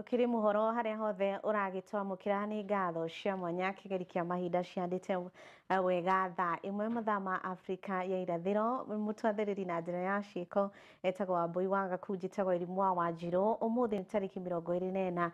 Ukiri muhoro haria hothe uragitwamukira ni ngatho cia mwanya kigeri kia mahinda ciandite wega thaa imwe mathaa ma Afrika ya irathiro mutwathiriri na njira ya ciiko etagwo Wambui wa Gakunji tagwo Irimũ wa Wanjiru umuthi ni tariki 24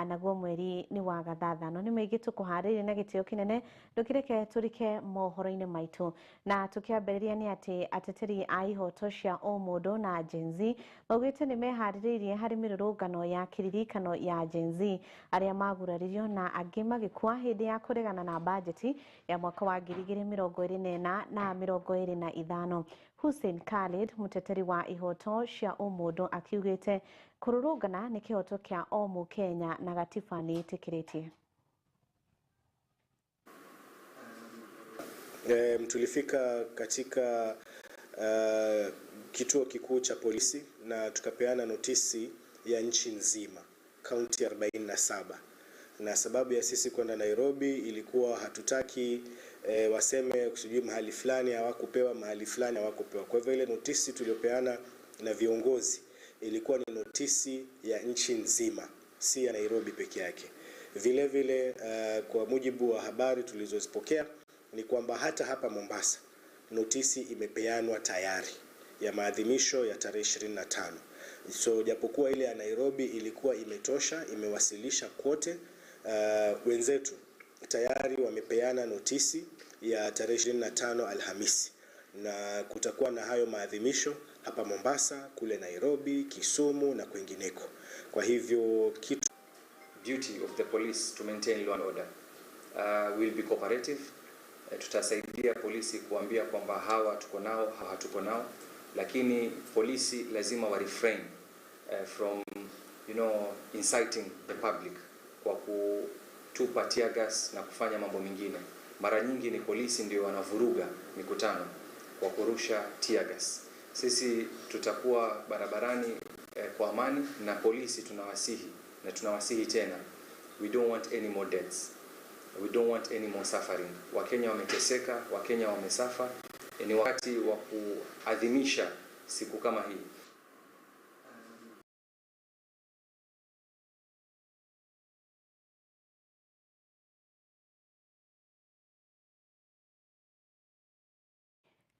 naguo mweri ni wa gathathano ni maingi tukuharĩirie na gĩtĩo kĩnene ndũkĩreke tũrike mohoro-inĩ maitũ na tukiambĩrĩria nĩ atĩ ateteri a ihoto cia ũmũndũ na Gen Z maugĩte nĩ meharĩrĩirie harĩ mĩrũrũngano ya kĩririkano ya Gen Z arĩa maguraririo na angĩ magĩkua hĩndĩ ya kũregana na bajeti ya mwaka wa 2024 na 2025. Hussein Khalid muteteri wa ihoto cia ũmũndũ akiugĩte kũrũrũngana nĩ kĩhoto kĩa o mũkenya na gatiba nĩ ĩtĩkĩrĩtie. Tulifika katika kituo kikuu cha polisi na tukapeana notisi ya nchi nzima, kaunti 47. Na sababu ya sisi kwenda Nairobi ilikuwa hatutaki waseme sijui mahali fulani hawakupewa, mahali fulani hawakupewa. Kwa hivyo ile notisi tuliopeana na viongozi ilikuwa ni notisi ya nchi nzima, si ya Nairobi peke yake. Vile vile kwa mujibu wa habari tulizozipokea ni kwamba hata hapa Mombasa notisi imepeanwa tayari ya maadhimisho ya tarehe 25. So japokuwa ile ya Nairobi ilikuwa imetosha, imewasilisha kote, wenzetu tayari wamepeana notisi ya tarehe 25 Alhamisi, na kutakuwa na hayo maadhimisho hapa Mombasa, kule Nairobi, Kisumu na kwingineko. Kwa hivyo kitu duty of the police to maintain law and order. We'll be cooperative. Tutasaidia polisi kuambia kwamba hawa tuko nao, hawa hatuko nao, lakini polisi lazima wa refrain from inciting the public kwa kutupa tear gas na kufanya mambo mengine. Mara nyingi ni polisi ndio wanavuruga mikutano kwa kurusha tear gas. Sisi tutakuwa barabarani kwa amani, na polisi tunawasihi na tunawasihi tena, we don't want any more deaths. We don't want any more suffering. Wakenya wameteseka, Wakenya wamesafa. Ni wakati wa kuadhimisha siku kama hii.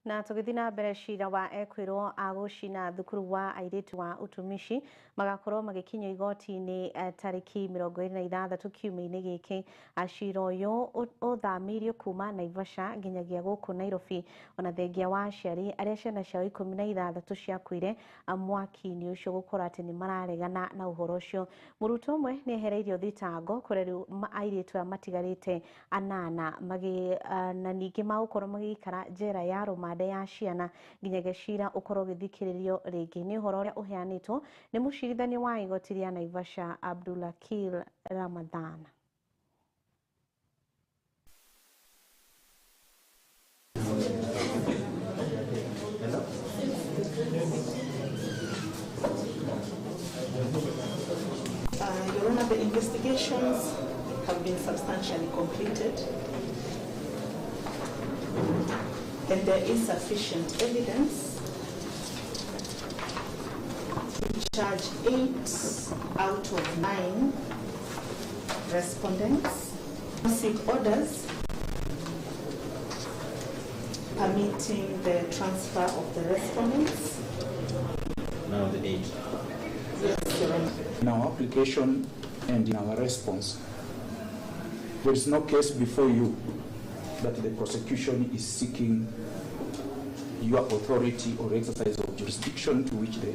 Na tũgĩthiĩ na mbere cira wa ekwĩrwo a gũcina thukuru wa airĩtu wa utumishi magakorwo magĩkinyio igoti-inĩ tarĩki 26 kiumia-inĩ gĩkĩ. Cira ũyũ ũthamĩirio kuma Naivasha nginyagia gũkũ Nairobi, ona thengia wa aciari arĩa ciana ciao 16 ciakuire mwaki-inĩ ũcio gũkorwo atĩ nĩ mararegana na ũhoro ũcio. Mũrutwo ũmwe nĩ ehereirio thitango kũrĩa rĩu airĩtu aya matigarĩte anana na ningĩ magũkorwo magĩikara njera ya rũmande ya ciana nginyagia cira ũkorwo ũgĩthikĩrĩrio rĩngĩ. Nĩ ũhoro ũrĩa ũheanĩtwo nĩ mũcirithania wa igoti rĩa Naivasha Abdulakil Ramadhan. Your Honor, the investigations have been substantially completed, and there is sufficient evidence to charge 8 out of 9 respondents. Seek orders permitting the transfer of the respondents. Now the 8. Yes, Your Honor. In our application and in our response, there is no case before you that the prosecution is seeking your authority or exercise of jurisdiction, to which the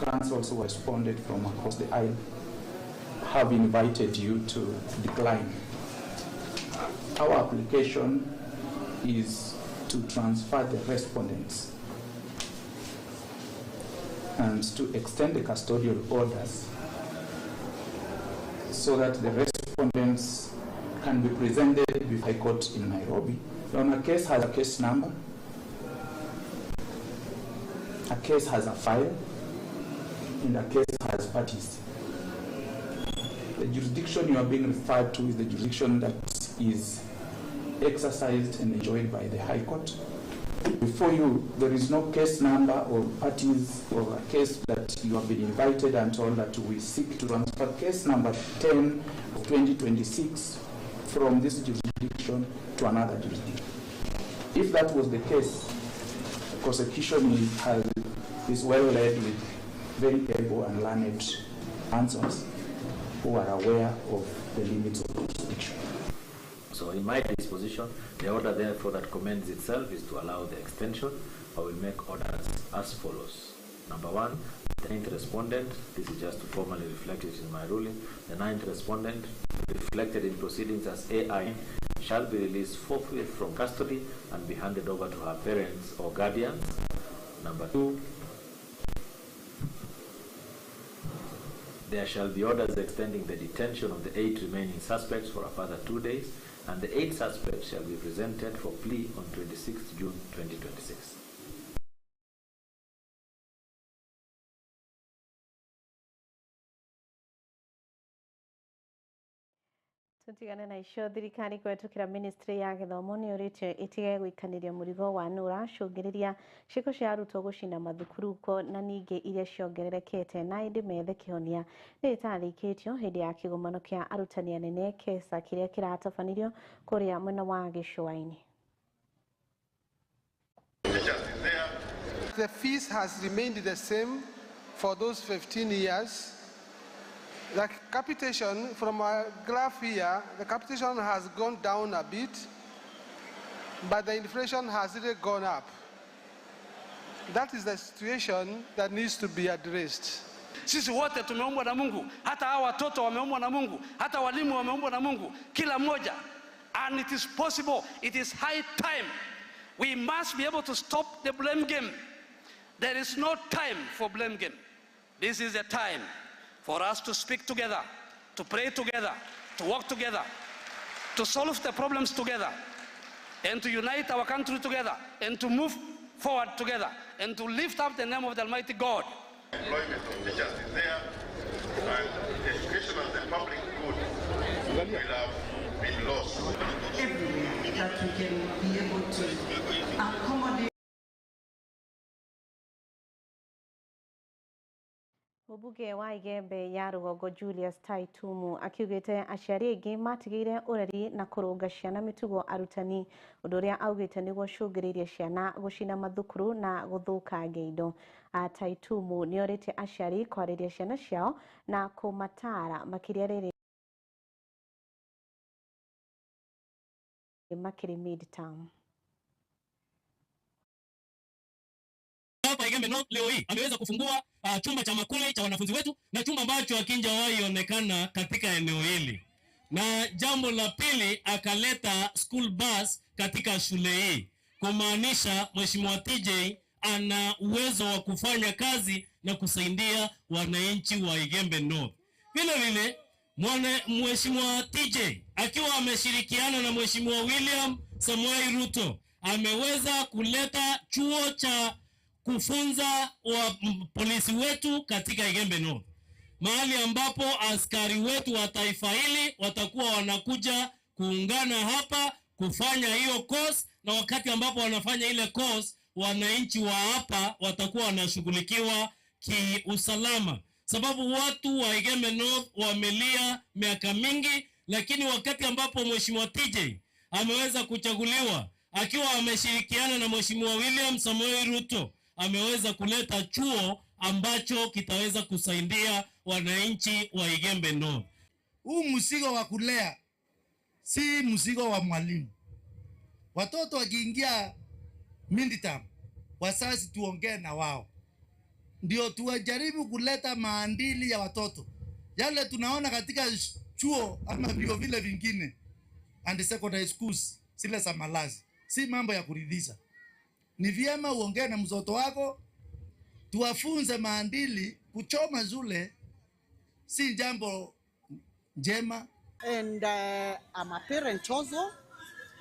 counsels who responded from across the aisle have invited you to decline. Our application is to transfer the respondents and to extend the custodial orders so that the respondents can be presented before High Court in Nairobi. Now, a case has a case number, a case has a file, and a case has parties. The jurisdiction you are being referred to is the jurisdiction that is exercised and enjoyed by the High Court. Before you, there is no case number or parties or a case that you have been invited and told that we seek to transfer case number 10 of 2026 from this jurisdiction to another jurisdiction. If that was the case, the prosecution is well led with very able and learned answers who are aware of the limits of jurisdiction. So in my disposition, the order therefore that commends itself is to allow the extension. I will make orders as follows. Number one, the ninth respondent, this is just to formally reflect it in my ruling, the ninth respondent reflected in proceedings as AI shall be released forthwith from custody and be handed over to her parents or guardians. Number two, there shall be orders extending the detention of the 8 remaining suspects for a further 2 days, and the 8 suspects shall be presented for plea on 26th June 2026. Tutigane na icio thirikari kũhetũkĩra ministry ya gĩthomo nĩ yũrĩtio ĩtige gũikanĩria mũrigo wa nũ ũracũngĩrĩria ciĩko cia arutwo gũcina mathukuru na ningĩ iria ciongererekete na ĩndĩ methe kĩhonia nĩ ĩtarĩkĩtio hĩndĩ ya kĩgomano kĩa arutani anene KESA kĩrĩa kĩratabanirio kũrĩa mwena wa gĩcũa-inĩ. The fees has remained the same for those 15 years. The capitation, from our graph here, the capitation has gone down a bit, but the inflation has really gone up. That is the situation that needs to be addressed. Sisi wote tumeumbwa na Mungu, hata hawa watoto wameumbwa na Mungu, hata walimu wameumbwa na Mungu, kila mmoja. And it is possible, it is high time. We must be able to stop the blame game. There is no time for blame game. This is the time for us to speak together, to pray together, to work together, to solve the problems together, and to unite our country together, and to move forward together, and to lift up the name of the Almighty God. Employment of teachers is there, and education as a public good will have been lost. Everywhere that we can be able to accommodate. Mũmbunge wa Igembe ya Rũgongo Julius Taitumu akiugĩte aciari aingĩ matigĩire ũreri na kũrũnga ciana mĩtugo arutani ũndũ ũrĩa augĩte nĩguo ũcũngĩrĩirie ciana gũcina mathukuru na gũthũkangia indo. Taitumu nĩorĩtie aciari kwarĩria ciana ciao na kũmataara makĩria rĩrĩ makĩrĩ mid-term. Hapa Igembe North leo hii ameweza kufungua chumba cha makuli cha wanafunzi wetu na chumba ambacho hakijawahi onekana katika eneo hili. Na jambo la pili, akaleta school bus katika shule hii, kumaanisha Mheshimiwa TJ ana uwezo wa kufanya kazi na kusaidia wananchi wa Igembe North. Vile vile Mheshimiwa TJ akiwa ameshirikiana na Mheshimiwa William Samoei Ruto ameweza kuleta chuo cha kufunza wa polisi wetu katika Igembe North, mahali ambapo askari wetu wa taifa hili watakuwa wanakuja kuungana hapa kufanya hiyo course, na wakati ambapo wanafanya ile course, wananchi wa hapa watakuwa wanashughulikiwa kiusalama, sababu watu wa Igembe North wamelia miaka mingi. Lakini wakati ambapo Mheshimiwa TJ ameweza kuchaguliwa akiwa ameshirikiana na Mheshimiwa William Samoei Ruto, ameweza kuleta chuo ambacho kitaweza kusaidia wananchi wa Igembe North. Huu mzigo wa kulea si mzigo wa mwalimu. Watoto wakiingia midterm, wazazi tuongee na wao, ndio tuwajaribu kuleta maadili ya watoto yale tunaona katika chuo ama vyuo vile vingine and secondary schools zile za malazi, si mambo ya kuridhisha. Ni vyema uongee na mtoto wako, tuwafunze maadili. Kuchoma shule si jambo njema. And I'm a parent also,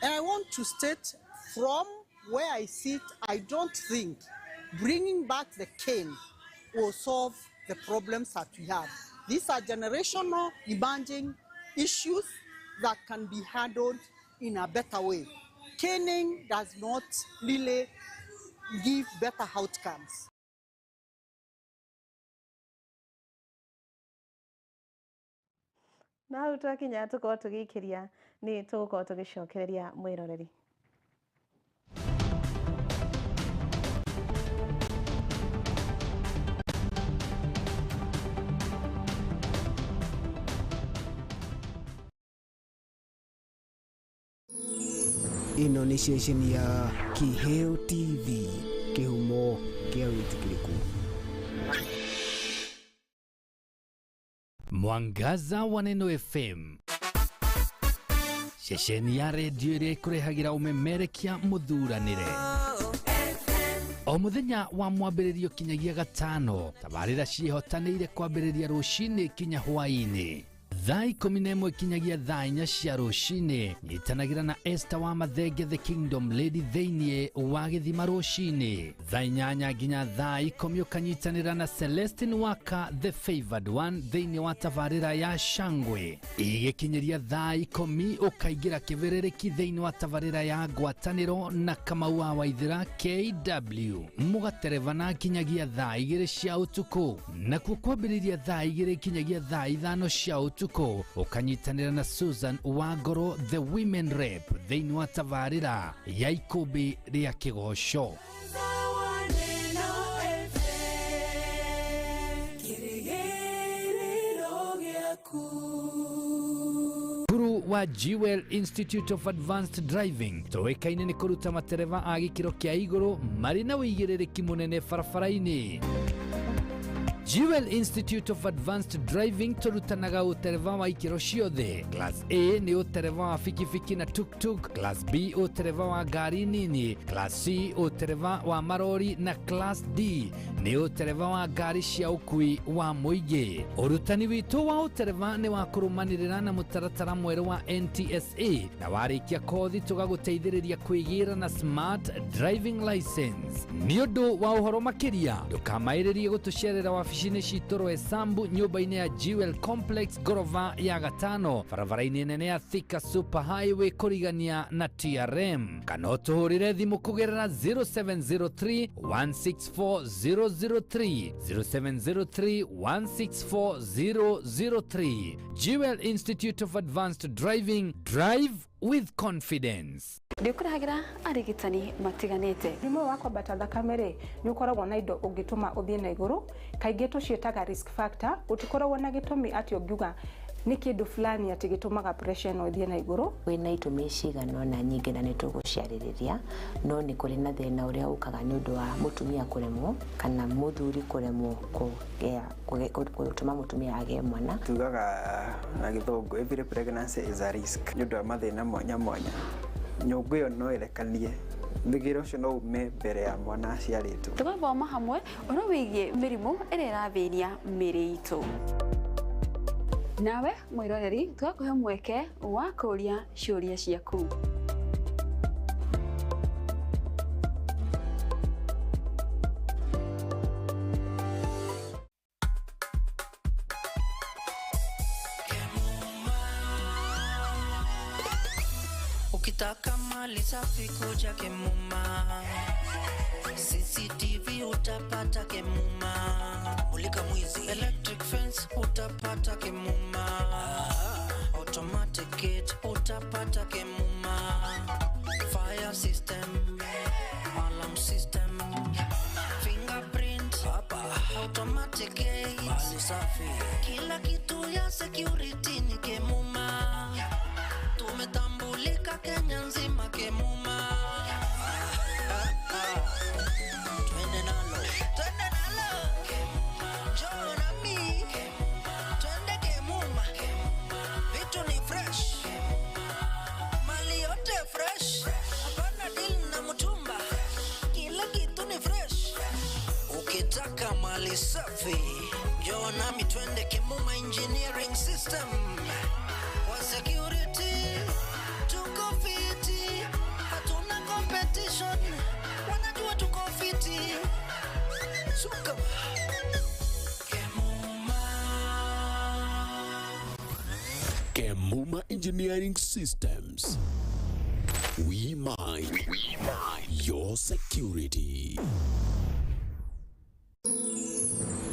and I want to state from where I sit, I don't think bringing back the cane will solve the problems that we have. These are generational emerging issues that can be handled in a better way. Caning does not really give better outcomes. Na hau twakinya tũkorwo tũgĩikĩria nĩ tũgũkorwo tũgĩcokereria mwĩroreri. Ĩno nĩ ceceni ya Kiheo TV, kĩhumo kĩa wĩtĩkĩrĩku. Mwangaza wa Neno FM, ceceni ya redio ĩrĩa ĩkũrehagĩra ũmemerekia mũthuranĩre o mũthenya wa mwambĩrĩrio kinyagia gatano. Tabarĩra ciĩhotanĩire kwambĩrĩria rũcinĩ kinya hwaĩ-inĩ thaa 11 kinyagia thaa 4 cia rũcinĩ. Nyitanagĩra na Esther wa Mathenge the Kingdom Lady thĩinĩ wa gĩthima rũcinĩ thaa 8 nginya thaa 10, ũkanyitanĩra na Celestine Waka the Favored One thĩinĩ wa tabarĩra ya Shangwe. Igĩkinyĩria thaa 10 ũkaingĩra kĩbĩrĩrĩki thĩinĩ wa tabarĩra ya Ngwatanĩro na Kamau wa Waithĩra KW, mũgaterebana kinyagia thaa 2 cia ũtukũ. Nakuo kwambĩrĩria thaa 2 kinyagia thaa 5 cia ũtukũ ũkanyitanĩra na Susan Wangoro the Women Rep thĩinĩ wa tabarĩra ya Ikũmbĩ rĩa Kĩgoco. Cukuru wa Jewel Institute of Advanced Driving tũĩkaine nĩ kũruta matereba a gĩkĩro kĩa igũrũ marĩ na ũigĩrĩrĩki mũnene barabara-inĩ. Jewel Institute of Advanced Driving tũrutanaga ũtereba wa ikĩro ciothe. Class A nĩ ũtereba wa bikibiki na tuktuk, Class B ũtereba wa ngari nini, Class C ũtereba wa marori na Class D nĩ ũtereba wa ngari cia ũkui wa mũingĩ. Ũrutani witũ wa ũtereba nĩ wa kũrũmanĩrĩra na mũtaratara mwerũ wa NTSA, na warĩkia kothi tũgagũteithĩrĩria kwĩgĩra na smart driving license. Nĩ ũndũ wa ũhoro makĩria ndũkamaĩrĩrie gũtũcerera wabici wabici-inĩ citũ Roysambu nyũmba-inĩ ya Jewel Complex ngorova ya gatano barabara-inĩ nene ya Thika Super Highway kũrigania na TRM, kana ũtũhũrĩre thimũ kũgerera 0703 164 003 0703 164 003. Jewel Institute of Advanced Driving, drive with confidence. Ndĩkũrehagĩra arigitani matiganĩte. Mũrimũ wa kwambata thakame rĩ, nĩ ũkoragwo na indo ũngĩtũma ũthiĩ na igũrũ, kaingĩ tũciĩtaga risk factor. Gũtikoragwo na gĩtũmi atĩ ũngiuga nĩ kĩndũ fulani atĩ gĩtũmaga pressure ĩno ĩthiĩ na igũrũ. Kwĩna itũmi cigana ũna nyingĩ na nĩ tũgũciarĩrĩria, no nĩ kũrĩ na thĩna ũrĩa ũkaga nĩ ũndũ wa mũtumia kũremwo kana mũthuri kũremwo gũtũma mũtumia agĩe mwana. Tugaga na gĩthũngũ every pregnancy is a risk nĩ ũndũ wa mathĩna mwanya mwanya. Nyũngũ ĩyo no ĩrekanie, thigiro ũcio no ume mbere ya mwana aciarĩtwo. Tũgathoma hamwe ũhoro wĩgiĩ mĩrimũ ĩrĩa ĩrathĩnia mĩĩrĩ itũ. Nawe mwĩroreri tũgakũhe mweke wa kũũria ciũria ciaku. Ukitaka mali safi kuja Kemuma, CCTV utapata Kemuma, mulika mwizi, electric fence utapata Kemuma, automatic gate utapata Kemuma, fire system, alarm system, fingerprint, automatic gate, mali safi, kila kitu ya security ni Kemuma. Tumetambulika Kenya nzima Kemuma. Twende nalo, twende nalo, njoo nami, twende Kemuma. Vitu ni fresh, mali yote fresh, hapana deal na mtumba, kila kitu ni fresh. Ukitaka mali safi, njoo nami twende Kemuma Engineering System. Kwa security tuko fiti, hatuna competition, wanajua tuko fiti. Suka Kemuma. Kemuma Engineering Systems. We mind. We mind your security.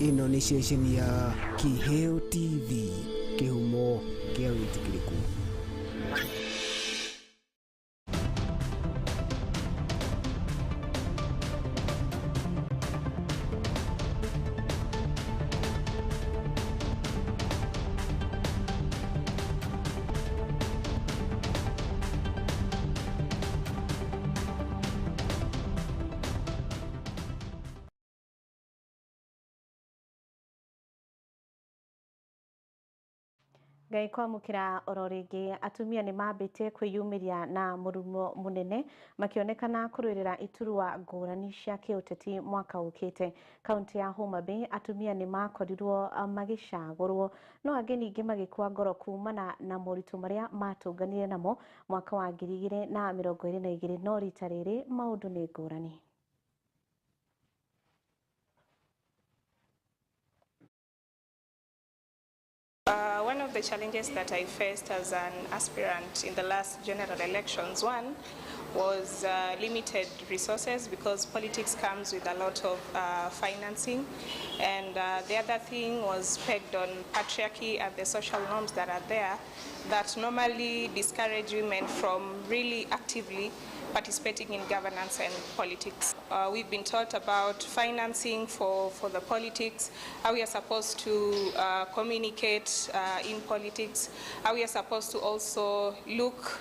Ĩno nĩ ceceni ya Kiheo TV, kĩhumo kĩa wĩtĩkĩrĩku. Ngai kwamũkĩra oro rĩngĩ, atumia nĩ mambĩtie kwĩyumĩria na mũrumo mũnene makĩonekana kũrũĩrĩra iturwa ngũrani cia kĩũteti mwaka ũkĩte. Kaunti ya Homa Bay atumia nĩ makorirwo magĩcagũrwo, no angĩ ningĩ magĩkua ngoro kumana na moritũ marĩa matũnganire namo mwaka wa 2022, no rita rĩrĩ maũndũ nĩ ngũrani. One of the challenges that I faced as an aspirant in the last general elections, one was limited resources, because politics comes with a lot of financing, and the other thing was pegged on patriarchy and the social norms that are there that normally discourage women from really actively participating in governance and politics. We've been taught about financing for the politics, how we are supposed to communicate in politics, how we are supposed to also look,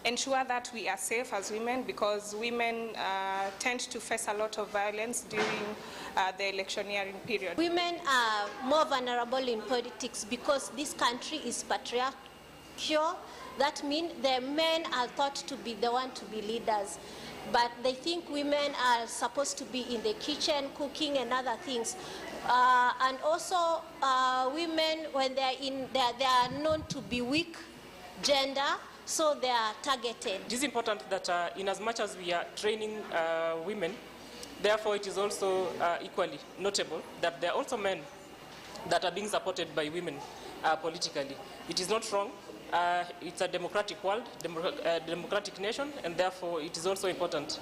ensure that we are safe as women, because women tend to face a lot of violence during the electioneering period. Women are more vulnerable in politics because this country is patriarchal. That means the men are thought to be the one to be leaders, but they think women are supposed to be in the kitchen cooking and other things. And also women, when they are known to be weak gender, so they are targeted. It is important that in as much as we are training women, therefore it is also equally notable that there are also men that are being supported by women politically. It is not wrong. It's a democratic world, democratic nation, and therefore it is also important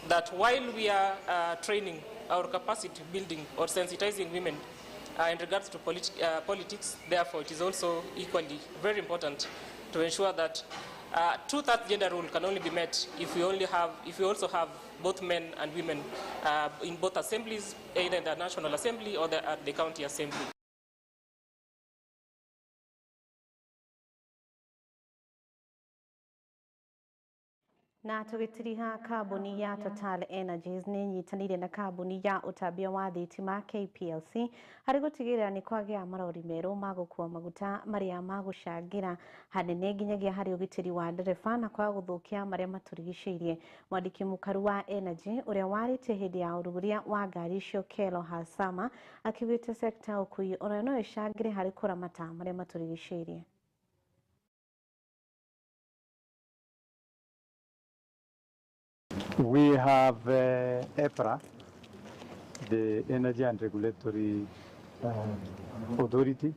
that while we are training our capacity building or sensitizing women in regards to politics, therefore it is also equally very important to ensure that two-thirds gender rule can only be met if we only have, if we also have both men and women in both assemblies, either in the National Assembly or at the County Assembly. Na tugitiriha kambuni ya Total Energies ni nyitanire na kambuni ya utambia wa thitima KPLC hari gutigirira ni kwagĩa marori merũ ma gũkua maguta marĩa magũcangĩra hanene nginyagia harĩ ũgitĩri wa ndereba na kwaga gũthũkia marĩa matũrigicĩirie. Mwandĩki mũkaru wa Energy ũrĩa warĩtie hĩndĩ ya ũrugũria wa ngari icio Kelo Hasama akiugĩte sekta ya ũkui ona no ĩcangĩre harĩ kũramata marĩa matũrigicĩirie. We have EPRA, the Energy and Regulatory Authority,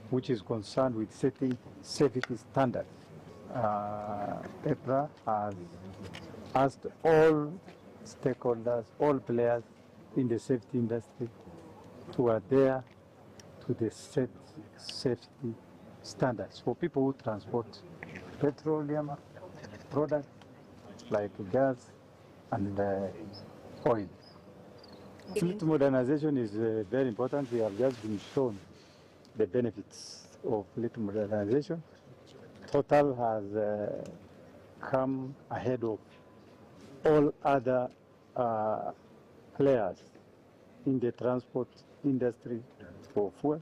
which is concerned with setting safety standards. EPRA has asked all stakeholders, all players in the safety industry to adhere to the set safety standards for people who transport petroleum products like gas and oil. Fleet modernization is very important. We have just been shown the benefits of fleet modernization. Total has come ahead of all other players in the transport industry for fuel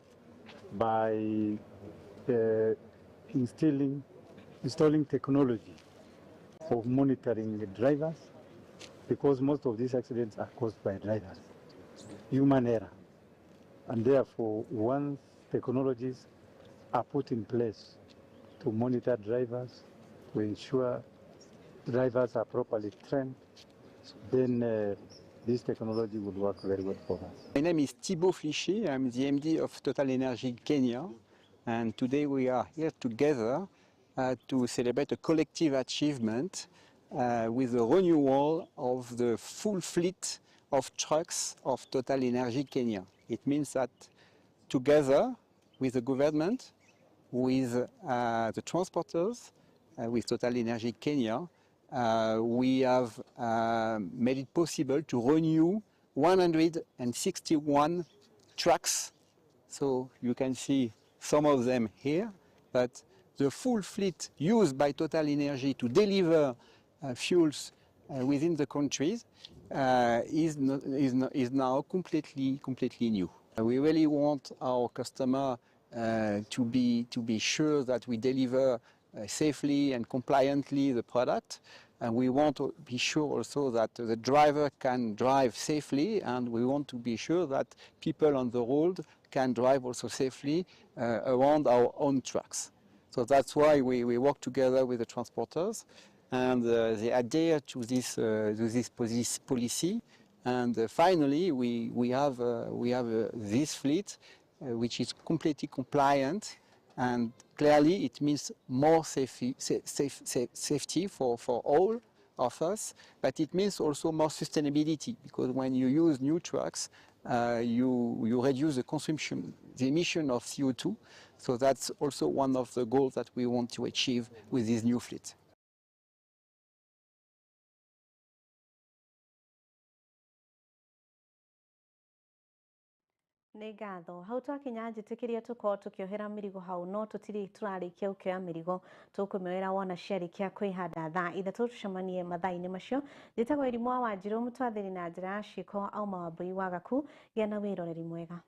by installing technology of monitoring the drivers, because most of these accidents are caused by drivers, human error. And therefore, once technologies are put in place to monitor drivers, to ensure drivers are properly trained, then this technology would work very well for us. My name is Thibaut Flichy. I'm the MD of Total Energy Kenya. And today we are here together to celebrate a collective achievement with the renewal of the full fleet of trucks of TotalEnergies Kenya. It means that together with the government, with the transporters, with TotalEnergies Kenya, we have made it possible to renew 161 trucks. So you can see some of them here, but the full fleet used by TotalEnergies to deliver fuels within the countries is now completely new. We really want our customer to be sure that we deliver safely and compliantly the product, and we want to be sure also that the driver can drive safely, and we want to be sure that people on the road can drive also safely around our own trucks. So that's why we work together with the transporters, and they adhere to this policy. And finally, we have this fleet, which is completely compliant, and clearly it means more safety for all of us, but it means also more sustainability, because when you use new trucks, you reduce the consumption, the emission of CO2. So that's also one of the goals that we want to achieve with this new fleet. Nĩ ngatho hau twakinya njĩtĩkĩria tũkorwo tũkĩohera mĩrigo hau no tũtirĩ tũrarĩkia gũkĩoya mĩrigo tũkũmĩoera wona ciarĩkia kwĩhanda thaa 3 tũcemanie mathaa-inĩ macio. Njĩtagwo Irimũ wa Wanjirũ mũtwathĩri na njĩra ya ciĩko auma Wambui wa Gaku. Gĩa na wĩroreri mwega.